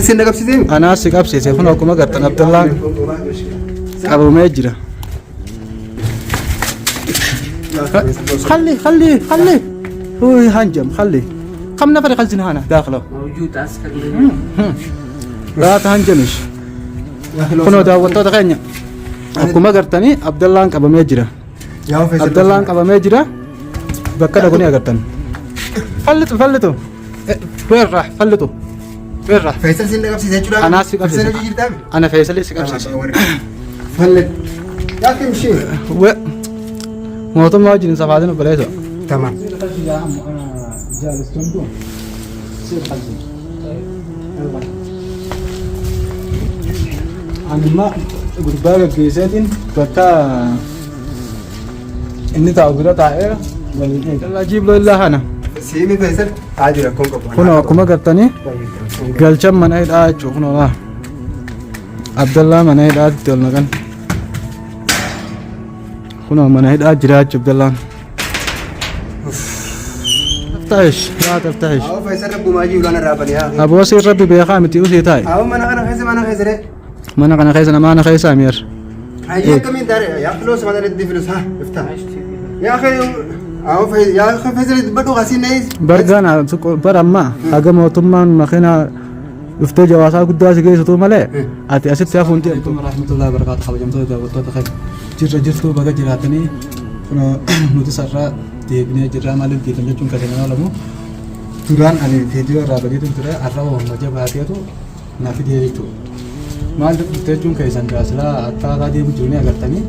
Sin qabsiisee? Anaas si qabsiise kun akkuma gartan Abdallaan qabamee jira. خلي خلي خلي هو هنجم خلي كم نفر يخزن هنا داخله؟ موجود عسكر من لا تهنجمش. Kunoo daawwattoota keenya akkuma agartanii Abdallaan qabamee jira. Yaa Faisal. Abdallaan qabamee jira. Bakka dhaqu ni agartan. فلتوا فلتوا. وين راح؟ فلتوا. وين راح؟ Faisal sin qabsiisee jechuudha. Anaas si qabsiise. Faisal jirtaa? أنا فيصل si qabsiise. Fallet. Yaa kimshi. Mootummaa wajjin hin safaadin obboleessa. Tamam. يا عم انا جالس جنبه سير خلفي. Ani imma gurbaa gaggeesseetiin bakka inni taa'u bira taa'ee waliin eega. Ajiib illaa kana. Siimi Faisal. Haa jira kun qabu. Kunoo akkuma gartanii galchan mana hidhaa jechuudha kunoo laa. Abdallaa mana hidhaatti ol naqan. Kunoo mana hidhaa jira jechuudha Abdallaan. تفتحش لا تفتحش. Haa Faisal rabbumaa jiru lan irraa bane haa. Aboo siin rabbi beekaa miti usii taa'i. Haa mana kana keessa mana keessa dee. Mana kana keessa nama ana keessa amiir. Hayyee akkamiin taare yaa filoos mana itti filoos haa ifta. Yaa akhi haa Faisal yaa akhi Faisal dubbadhu qasiin nees. Bargaan bara ammaa haga mootummaan makiinaa dhuftee jawaasaa guddaa si geessitu malee ati asitti hafuun deemtu. Rahmatullahi barakaatu kabajamtoota daawwattoota keenya jirra jirtuu baga jiraatanii kunoo nuti sarara deebinee jirra maaliif deebiin jechuun kan nama lamu duraan ani viidiyoo irraa badiitu ture har'a oomma jabaateetu na fidee jechuudha. Maal dhufte jechuun keessan gaasilaa akkaataa deemu jiru ni agartanii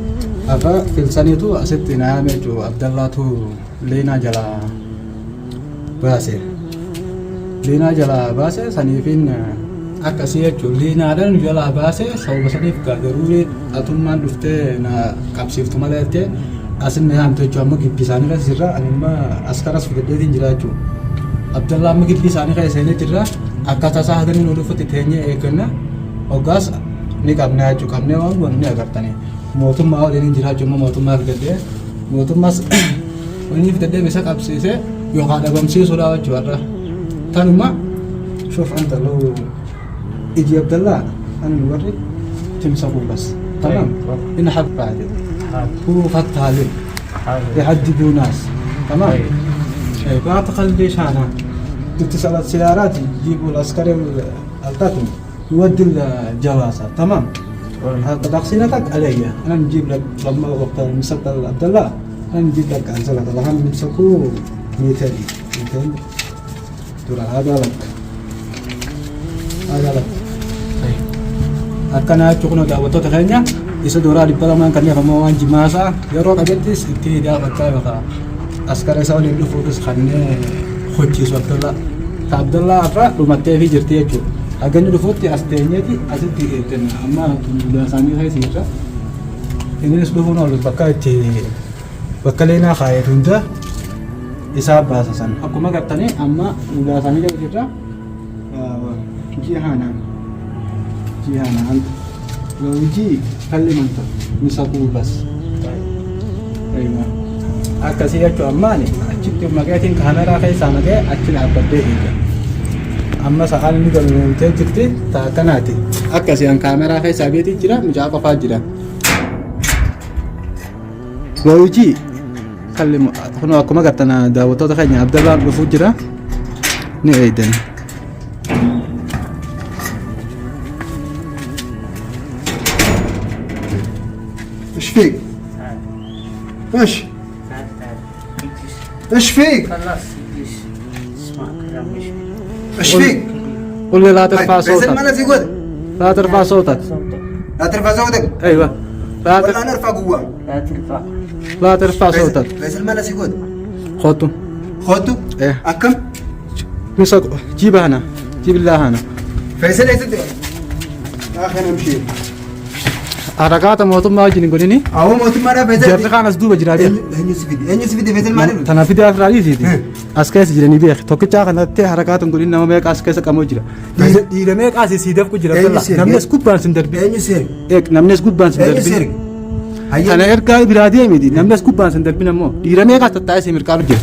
har'a filsaniitu asitti na yaame jechuudha Abdallaatu Leenaa jalaa baase. Liinaa jalaa baase saniifin akkasii jechuun liinaadhaan jalaa baase sababa saniif garuu atummaan dhuftee na qabsiiftu malee jettee asin na yaamte jechuun amma gibbi isaanii keessa jirra ani amma askaras fudhadheetiin jira jechuudha. Abdallaa amma gibbi isaanii keessa seenee jirra akka tasaa haganni nu dhufutti teenyee eegganna hoggaas ni qabna jechuudha qabnee waan goonu ni agartanii mootummaa waliin hin jira jechuudha mootummaa fidadhee mootummaas waliin fidadhee isa qabsiisee yookaan dhabamsiisuudha jechuudha. Tanuma شوف انت لو يجي عبد الله انا نوريك تمسكه بس تمام. إن حد بعد هو فتح عليه يعذبوا ناس تمام. طيب لا تخليش انا تتصل السيارات يجيبوا العسكري القتل يودي الجوازات تمام. تقصيرتك علي انا نجيب لك لما وقت مسكت عبد الله انا نجيب لك انزلت الله نمسكه 200 200 دولار هذا لك هذا لك. Akkana jechuun kun daawwattoota keenya isa duraa 200 kanneen ammoo waan jimaasaa yeroo qabettis itti gaafachaa yookaan askara isa waliin dhufuufis kanneen hojjiisu Abdallaa. Ta Abdallaa irra dhumattee fi jirti jechuudha. Haga inni dhufutti as teenyeeti asitti eegganna amma fuuldura isaanii keessa jirra. Innis dhufuun oolu bakka itti bakka leenaa kaa'eetu hunda isaa baasa san. Akkuma gartanii amma fuuldura isaanii jala jirra. Jihaanaan jihaanaan لو يجي كلم انت مسكوه بس. ايوه akkasii jechuun ammaani achitti maqeetiin kaameraa keessaa maqee achi dhaabbadhee eega. Amma sa'aan inni galmoomtee jirti ta'a akkanaati. Akkasii an kaameraa keessaa beetii jira mucaa qofaa jira. لو يجي كلم kun akkuma gartan daawwattoota keenya Abdallaan dhufuu jira ni eeydan. ايش فيك؟ ايش؟ تعال تعال اجلس. ايش فيك؟ خلاص اجلس اسمع كلام ايش فيك؟ ايش فيك؟ قل لي لا ترفع فيصل صوتك. ما لازم يقول لا ترفع صوتك. صوتك. لا ترفع صوتك. ايوه لا ولا نرفع قوة. لا ترفع. لا ترفع صوتك. فيصل ما لازم يقول خطو خدته. ايه. أكم؟ مسك جيبها هنا جيب الله هنا. فيصل يا ستي يا أخي نمشي. Harakaata mootummaa wajjin hin godhini. أهو موت مرة فيصل. Jarri kaan as duuba jira beek. Eenyu si fide? Eenyu si fide Faisal maaliif? Tana fide afraadhiitiiti. As keessa jiranii beek. Tokkichaa kanatti harakaata hin godhin nama meeqa as keessa qamoo jira. Dhiira meeqa asii sii dafqu jira. Eenyu si erge? Namni as gubbaan sin darbi. Eenyu si erge? Eeg namni as gubbaan sin Eenyu si darbi. erge? Hayyee. Tana ergaa biraa deemiti namni as gubbaan sin darbin ammoo dhiira meeqa tattaa'ee si mirqaaru jira.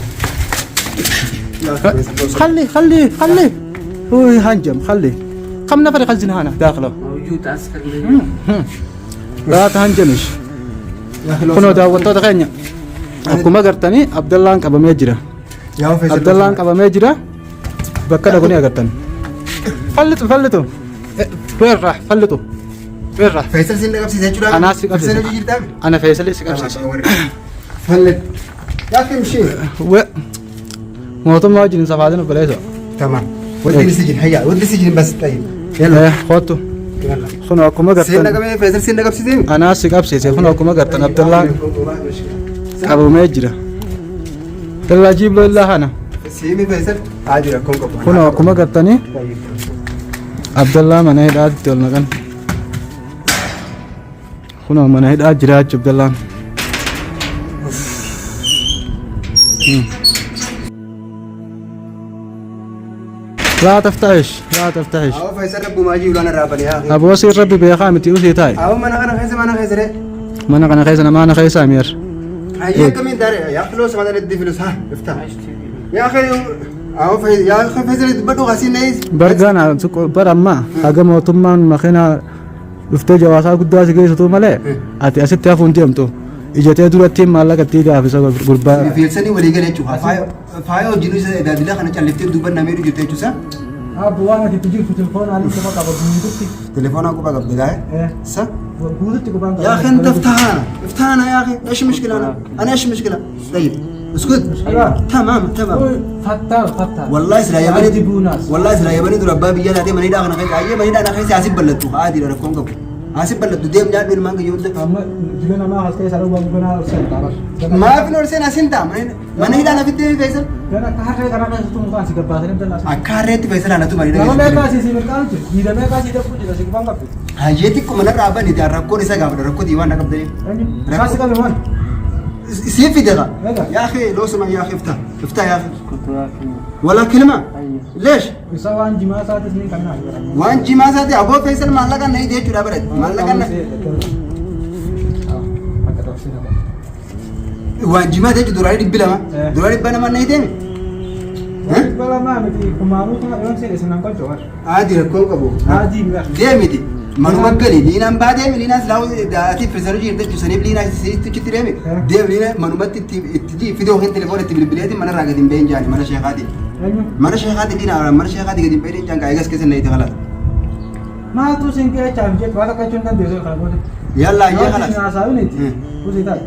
خلي خلي خلي هو هنجم خلي. كم نفر يخزن هنا داخله؟ موجود عسكر موجود. لا تهنجمش. يا اخي لو Kunoo سمحت. daawwattoota keenya akkuma agartanii Abdallaan qabamee jira. يا فيصل Abdallaan qabamee jira. Bakka dhaqu ni agartan. Fallitu fallitu. وين راح فلتو وين راح؟ فيصل سين qabsiise jechuudha. Anaa si qabsiise. Faisal hojii jirtaa? Ana Faisal si qabsiise. Fallit. يا اخي امشي. Mootummaa wajjin hin safaadin obboleessa. تمام. ودي السجن هيا ودي السجن بس طيب. يلا Kootu. يلا. Kunoo akkuma Seen agartan qabee Faisal seen qabsiise. anaa si qabsiise kunoo akkuma agartan Abdallaan qabamee jira. Dallaa jiibloo illaa kana. Siimi Faisal عادي rakkoon qabu. Kunoo akkuma agartanii طيب. Abdallaa mana hidhaatti ol naqan. Kunoo mana hidhaa jira jechuudha Abdallaan. لا تفتحش لا تفتحش. Awwa Faisal rabbumaa jiru lan irraa bane yaa akhi. Aboo siin rabbi beekaa miti usii taa'i. Awwa mana kana keessa mana keessa ree. Mana kana keessa nama ana keessa amiir. هيا كمين داري يا اخي لو سمعت ندي فلوس ها افتح. يا اخي awwa Faisal يا اخي فيصل بدو غسيل نيس. Bargaan bara ammaa haga mootummaan makiinaa dhuftee jawaasaa guddaa si geessitu malee ati asitti hafuun deemtu ijatee duratti maallaqa itti gaafisa gurbaa. Fiilsanii walii galee jechuudha. Faaya hojii isa daandila kana calliftee duuba namee jirtu jechuudha. Abbo waan ati itti jirtu telefoonaan quba qaba guututti. تليفونك قبا قبل إيه. صح؟ Guututti qubaan يا اخي انت افتحانا افتحانا يا اخي ايش المشكله انا؟ انا ايش المشكله؟ طيب اسكت. تمام تمام. Fattaa fattaa. والله سلا يا بني بوناس. والله سلا يا بني دربا بيا لا مني دا انا خيس اي مني دا انا خيس اسيب بلتو عادي لا ركون قبل اسيب بلتو ديم جاد من مانك يود Amma jireenya namaa as keessa dhawwaa gubanaa ol seentaa bara. ما في نورسين اسنتا مني دا انا في التي فيصل Gana akka harree karaa keessattuu mukaan si gabbaasanii dallaa. اكاريت فيصل انا تو مني Nama دا meeqaa si si mirqaan jiru? Diida meeqaa si dhabuu jira si gubaan qabdu? هاجيتي كم انا رابا ني ركون اسا غاب ركون ديوان قبل Kaan si qabe maal? سيف دغا ماذا؟ يا اخي لو سمح يا اخي افتح افتح يا اخي كنت واقف. ولا كلمه أيوه. ليش؟ Isa waan jimaa isaatis ni kannaa. وان جما ساتي ابو فيصل ما لقى نہیں دے چڑا برد ما لقى وان جما دے دوراري دبلا ما إيه. دوراري بنا ما نہیں دے Bala miti kumaanuu kana yoon seene sinan qolcho war. عادي ركون قبو Haadii mi'a. deemiti manuma gali liinaan baa deemi liinaan silaa ati firsanu jirte jechuun liinaa sitti chitti deemi Eh. deemi liina manumatti itti itti ji fidoo hin telefoon itti bilbileeti mana irraa gadi hin bahin jaani mana sheekaati Eenyu? mana sheekaati liinaa mana sheekaati gadi hin bahin jaan eegas keessa na itti kalaas Maaltu siin qe'ee jechuun waan akka jechuun dandeessu kana booda. yalla ayyee kalaas Haasawiniiti. Usii taa'e.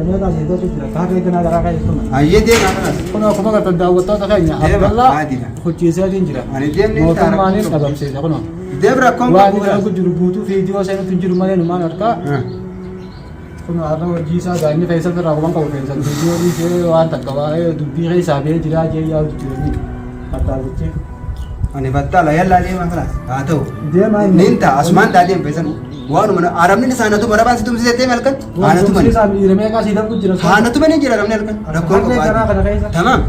Meeqaa si dhabuu jira. Harree ganaa garaa keessattuu. ayyee deema kalaas Kun akkuma agartan daawwattoota keenya Deema, Abdallaa haadhiidha. hojjeesaatiin jira. Ani deemni Mootummaanis dhabamsiisa kunoo. deem rakkoon Waan qabu inni dalagu jiru guutuu fiidiyoo seenutti hin jiru malee numaan harkaa. Kun har'a hojii isaa gaa'inni Faisal irraa quban qabu Faisal fiidiyoo dhiisee waan takka waa'ee dubbii keessaa ba'ee jiraa jee yaa'u jiranii. Fattaalichi. ani fattaala yalla deema kalaas haa ta'u Deema inni. nin ta'a asumaan taa deem feesan waanuma arabni isaa anatuma rabaan si tumsisee deeme halkan anatuma Isaa miidhamee qasii dhabuu jira. haanatuma ni jira namni halkan rakkoon Harree qabu garaa kana keessa. تمام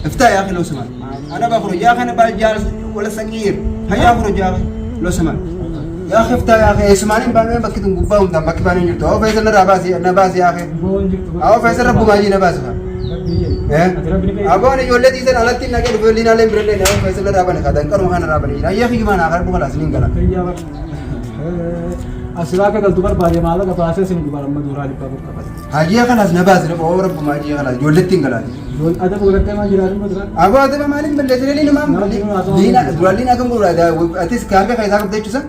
افتح يا اخي لو سمحت انا بخرج يا اخي انا جالس ولا صغير هيا اخرج يا اخي لو سمحت يا اخي افتح يا اخي اسمعني بان بكيت غبا وانت بكي بان جرت او فيصل نراباسي نباسي يا اخي Boon jirtu. او فيصل رب ما جي نباسي Rabbi Ati rabbi ni beeku. ابو انا يولدي سن على نجد فلينا لين برلين او فيصل نرابني خدن كرم خان رابني يا اخي ما انا خرب خلاص نين قال Fayyaa bara. Asirraa akka galtu barbaade maallaqa baasee sin gubaara amma duraa dhibbaa burqabate. هاجي خلاص نباسي او رب ما جي خلاص يولدتين قال Adaba godhattee maal jiraatu dura? ابو ادم مالين بلدرين ما لينا دولين اكم اتيس كاركا كايسا كبدچسا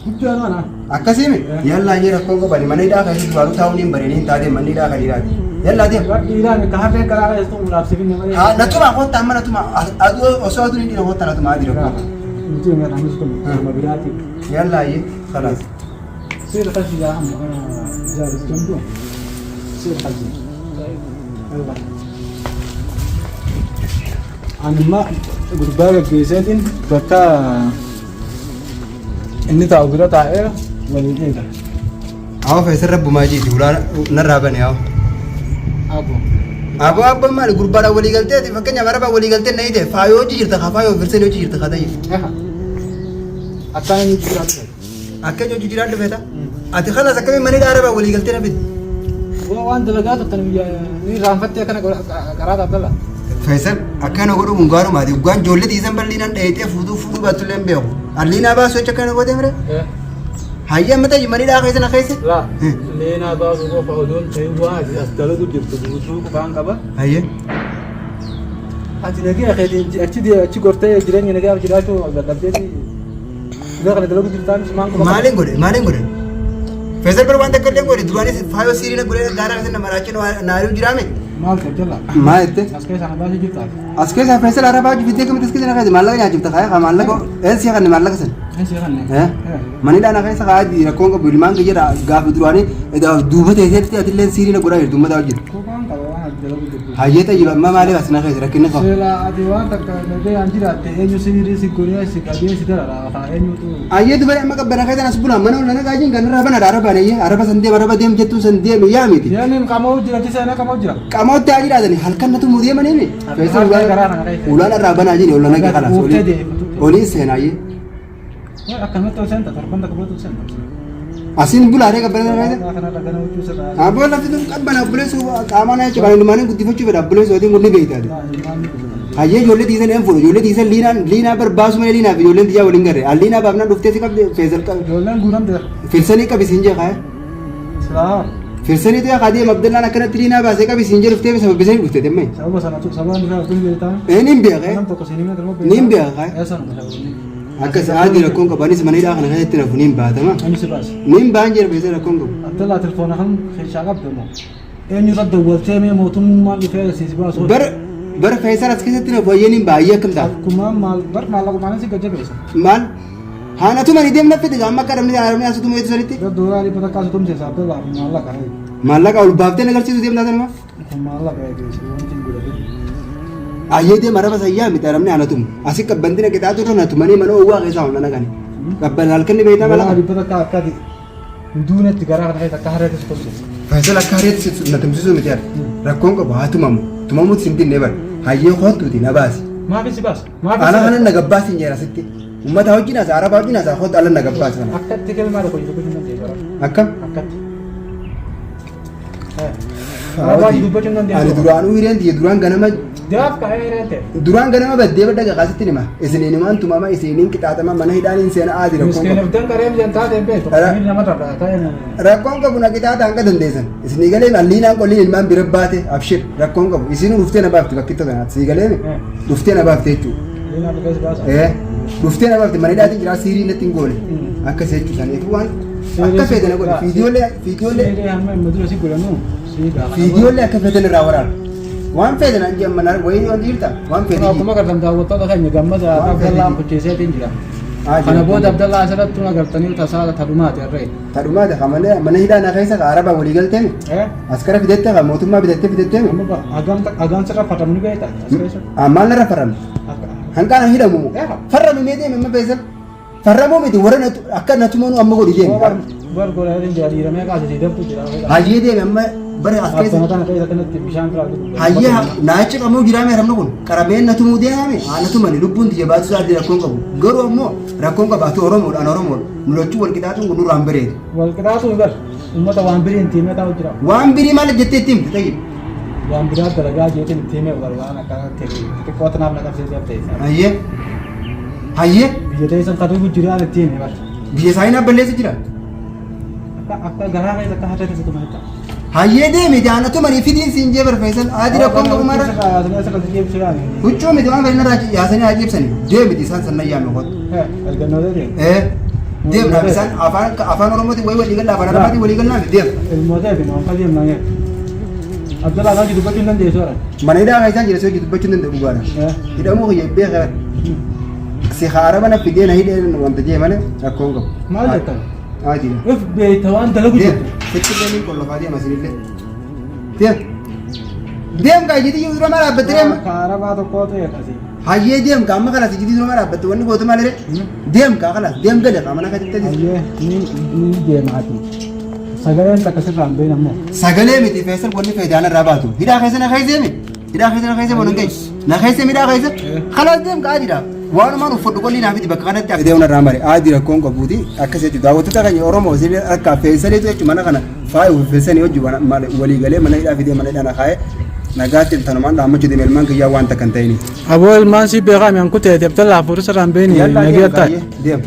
Guddaan mana. Akkasiimi yallaa jee rakkoon qabani mana hidhaa keessa duraanuu taa'uun hin bareedin hin taatee manni hidhaa kan hidhaati. Yallaa deem. Rabbi dhiiraan akka harree garaa keessattuu muraaf si finne malee. Haa natuma kottaa amma natuma aduu osoo aduun hin dhiine kottaa natuma adii rakkoo. Nuti hin jedhamu sun nama biraati. Yallaa jee khalaas. Seera qalbii yaa amma kana jaalis jomdu. Seera qalbii. Ani amma gurbaa gaggeesseetiin bakka inni taa'u bira taa'ee waliin eega. Awwa Faisal rabbumaa jiiti ulaa narraa bane awwa. Abbo. Aboo abbaan maali gurbaadhaan walii galteeti fakkeenyaaf arabaan walii galtee na hidhe faayoo hojii jirta kaa faayoo firsanii hojii jirta kaa ta'e. Akkaan inni jiraatu. Akka hojii jiraadhu feeta. Ati khalaas akkamiin mana hidhaa arabaan walii galtee na fide. Waan dalagaa turtan ni raanfattee akkana karaa Abdalla. Faisal akkana godhu kun gaarumaati. Dhugaan ijoollee dhiisan bal'inaan dhayitee fuutuu fuudhuu baatullee hin beeku. Alliinaa baasuu jecha akkana gootee mire? Hayyee amma ta'e manidhaa keessa na keessa. Laa leenaa baasuu qofa odoon ta'in waan ati as dalagu jirtu guutuu qofaan qaba. Hayyee. Ati nagaya keetiin achi achi gortee jireenya nagayaaf jiraachuu dadhabdeeti. Gara kana dalagu jirtaanis maan qofa. Maaliin godhe maaliin godhe? Feesal bar waan takka illee godhe duraanis faayoo siirii na godhe gaaraa keessa na maraachee na ari'u jiraame. Maal ta'e Abdallaa? Maal jette? As keessaa na baasee jirta ati. As keessaa Feesal arabaa hojii fiddee kamitti as keessa na keessa maallaqa nyaachifta kaayee kaa maallaqa een sii kanne maallaqa san. Een sii kanne. Manidhaa na keessa kaayee rakkoon qabu ilmaan kiyya gaafa duraanii duuba teesseetti atillee siirii na godhaa jirtu uummata wajjin. Kophaan qaba waan ati dalagu jirtu. Hayyee tayyib amma maaliif as na keessa rakkinni qaba? Seelaa ati waan takka nagayaan jiraatte eenyu siirii si godhee si qabee si darara haa eenyutu. Hayyee dubara amma qabbana keessa as bula mana ol na gaajin kan irraa bana araba neeyye araba san deem araba deem jettuun san deem yaa miti. Deemiin qamoo jira chisee qamoo jira. Qamootti haa jiraatani halkan natu muu deemanii Feesal ulaan irraa banaa jini ol na nagaa kalaas oliin seenaa hayyee. Akkanumatti ol seenta torban takka booda ol seenta. Asiin bulaaree qabbana keessa. Abboo lafti tun qabbana obboleessu qaamaan achi kan ilmaanii guddifachuu fedha obboleessu atiin kun ni beekta. Hayyee ijoollee tiisan een fuudha ijoollee tiisan liinaan liinaa barbaasu malee liinaa fi ijoolleen tiyyaa waliin garre. Liinaa baafnaan dhuftee si qabde feesal qabe. Ijoolleen guutamte. Firsanii qabi siin jee kaaya. Silaa. Firsanii tuya kaadee Abdallaan akkanatti liinaa baasee qabi siin jee dhuftee sababa bisanii dhufte demmee. Sababa sana sababa isaa kun beektaa. Ee niin beeka. Nam tokko siin himee darba Niin beeka kaaya. Eessa nu sababni. Akkas aadii rakkoon qabu anis mana hidhaa kana keessatti nafu niin baatama. Eenyu si baase? Niin baan jira feesal rakkoon qabu. Abdallaa telefoona kan keessaa qabde moo? Eenyu irra dawwaltee mee mootummaan dhufee si baasu? Bar bar feesal as keessatti nafu hayyee niin baay'ee akkam ta'a. Akkuma maal bar maallaqumaanis si gajjabeessa. Maal? Haanatu mani deemna fide amma akka dhabni haaromni asutu meetu sanitti. Gara doolaarii dhibba takkaa si tumseessa Abdallaa kun maallaqa. Maallaqa ol baaftee nagarsiisu deemtaa sanuma. Kun maallaqa eegeessu wanti hin godhatin. Ayyee deema araba sayyaa miti arabni haanatumu. Asi qabbantina qixaatu irra natumanii mana owwaa keessaa ol naqani. Qabban halkanni beektaa mala. Doolaarii dhibba takkaa akka ati duunetti garaa kana keessa akka harreetti si tumseessa. Faisal akka harreetti na tumsisuu miti yaada. Rakkoon qabu haa tumamu. Tumamuutti sin dinne bara. Hayyee kootuuti na baasi. Maaf si baasa? Maaf si Ala baasa? kana na gabbaasi hin jeera sitti. Uummata wajjin haasa araba wajjin haasa kootu ala na gabbaasi kana. Akkatti kelmaa tokko jiru dubbachuu hin dandeessu. Akkam? Akkatti. Arabaa dubbachuu hin dandeessu. Ani duraanuu hireen tiyya duraan ganama Jaaf ka'ee hireen ta'e. duraan ganama baddee badda gaqaasitti nima. Isiniin himaan tumama isiniin qixaaxama mana hidhaan hin seena aadi rakkoon Miskiin qabu. abdan qaree mijan taate hin beektu. Ara- Nama tarraa ta'e. Rakkoon qabu na qixaaxa hanga dandeessan. Isinii galee alliinaan qolliin ilmaan bira baate abshir rakkoon qabu. Isinuu dhuftee na baafti bakkitta tanaatti. Sii galee dhuftee na baafte jechuudha. Liinaa dhufees baasa. Dhuftee na baafte mana hidhaatiin jira siirii natti hin goone. Akkas jechuudha saniif waan akka feete na godhe fiidiyoollee fiidiyoollee Siirii hamma hin dura si godhanu sii gaafa. fiidiyoollee akka feeten irraa waraana. Waan feete naan jedhan mana wayii waan jirta waan feete Akkuma agartan daawwattoota keenya gammada Waan Abdallaa fedhe. kucheeseetiin jira. Haa Kana jiru. booda Abdallaa asirratti nu agartanii tasaa tadhumaati harree. Tadhumaati ka mana mana hidhaa na keessa ka arabaa walii galteemi. Askara fidette ka mootummaa bitattee fidetteemi. Amma hagam sirra fatamni beekta as keessa. Maal narra farrame? Hanqaana hidhamu moo? Farrame mee deeme amma Faisal. Farramuu miti warra akka natumanuu amma godhi deeme. Bar godhaa jira dhiiramee kaasisii dabtu jira. Hayyee deeme amma bara as keessa. Akkana kana keessa kanatti bishaan biraa dhugu. Hayyee naachi qabuu jiraame haramni kun qarameen natumuu deemame haa natumani lubbuun tiyya baatu isaa adii rakkoon qabu. Garuu ammoo rakkoon qabu ati Oromoodha an Oromoodha. Nu lachuu wal qixaaxuun kun nurraan bareedu. Wal qixaaxuun bar uummata waan birii hin tiimee taa'u jira. Waan birii maal jettee itti himte tayyib. Waan biraa dalagaa jeetiin itti himee bar waan akkana ta'e xixiqqoo tanaaf na qabsiisee ta'e. Hayyee. Hayyee. Biyya teessan kaduu jiraan itti hime bar. Biyya isaanii na balleessi jira. Akka akka garaa keessa akka harree keessa tumanidha. Hayyee deemi jaana tumanii fidiin siin jee barfeessan aadi rakkoon qabu mara. Huccuu miti waan fedhan irraa yaasanii haa ciibsanii deemiti isaan sanna yaame kottu. Ee deem naaf isaan afaan afaan Oromootiin wayii walii galla afaan Arabaatiin walii gallaa deem. Mana hidhaa kan isaan jira si hojii dubbachuu hin danda'u dhugaadha. Hidhamuu kiyya beekaa si haaraba na fidee na hidhee wanta jee malee rakkoon qabu. Maal jettan? Haatiidha. If beekta waan dalagu Deem. jirtu. Sitti illee niin qollofaa deema isinillee. Deem. Deem kaa jitii dura maa dhaabbatte deema. Kaarabaa tokko ta'e akkasii. Hayyee deem kaa amma kanas jitii dura maa dhaabbatte wanni gootu maal jedhe. Deem kaa kanas deem gale kaa mana kasitti atis. Hayyee ni ni deemaati. Sagaleen takka sirraa hin beekne ammoo. Sagalee miti Feesal wanni faayidaan irraa baatu. Hidhaa keessa na keessee mi? Hidhaa keessa na keessee boona hin Na keessee midhaa keessa? Kalas deem kaa jira. Waanumaan uffadhu qolli naa fidi bakka kanatti akka deemna irraa mare aadi rakkoon qabuuti akkas jechuudha. Daawwattoota keenya Oromoo isin harkaa feesaleetu jechuudha mana kana faayu feesanii hojii walii galee mana hidhaa fidee mana hidhaa na kaa'ee. Nagaatti tanumaan dhaammachuu deeme ilmaan kiyyaa waan takka hin ta'ini. Aboo ilmaan si beekaa mi anku teeti abdallaa hafuura sirraan beeni Yallaa nagee deem taa'e. kaayyee deem.